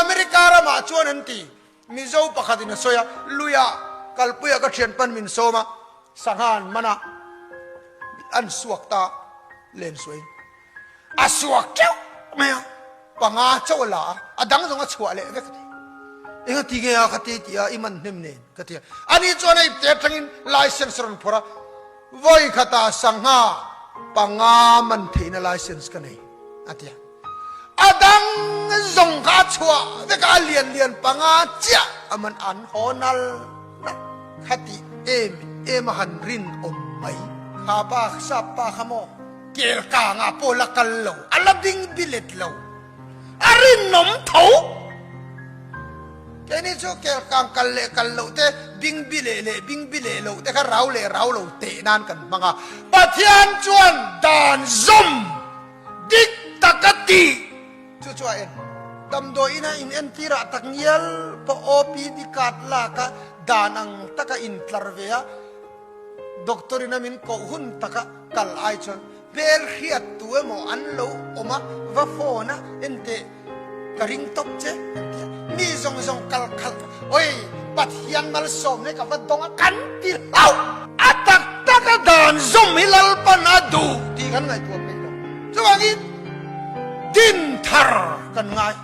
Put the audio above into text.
America ramah chuan an ti. Mizo pakhatin a sawi a, luiah kalpuiah ka thianpan min sawm a, sangha an man a, an suak ta len suain a suak teuh mai a, panga chauh a la a, a dang zawng a chhuah leh vek a ti. Enga ti nge a ka ti tih a, i man hnem nen ka ti a. Ani chuan a ipte atangin license a rawn phawrh a, vawi khatah sangha panga man theihna license ka nei a ti a. A dang zawng kha a chhuah vek a, a lian lian panga chiah a man an haw nal nal. Khati em em a han rinawm mai. Kha pa sap pa kha maw kel kangah pawh la kal lo, a la bing bilet lo, a rinawm tho. Keini chu kel kang kal leh kal loh te, bing bi leh leh bing bi leh loh te kha rau leh rau lo teh nan kan hmang a. Pathian chuan dan zawm. Dik tak a ti! Chu chu a en. Damdawi ina in entirah tak ngial pawh OPD card lak a dan ang taka intlar ve a, doctor ina min koh hun taka kal ai chuan hmel hriat tu emaw an lo awm a, va phone a enteh Ka ring tawp che an ti a, mi zawng zawng kal khalh oi Pathian malsawm hi ka va dawng a kan ti hlauh. A tak tak a dan zawm hi Lalpan a duh tih kan ngaihtuah peih lo. Chuvangin din thar kan ngai.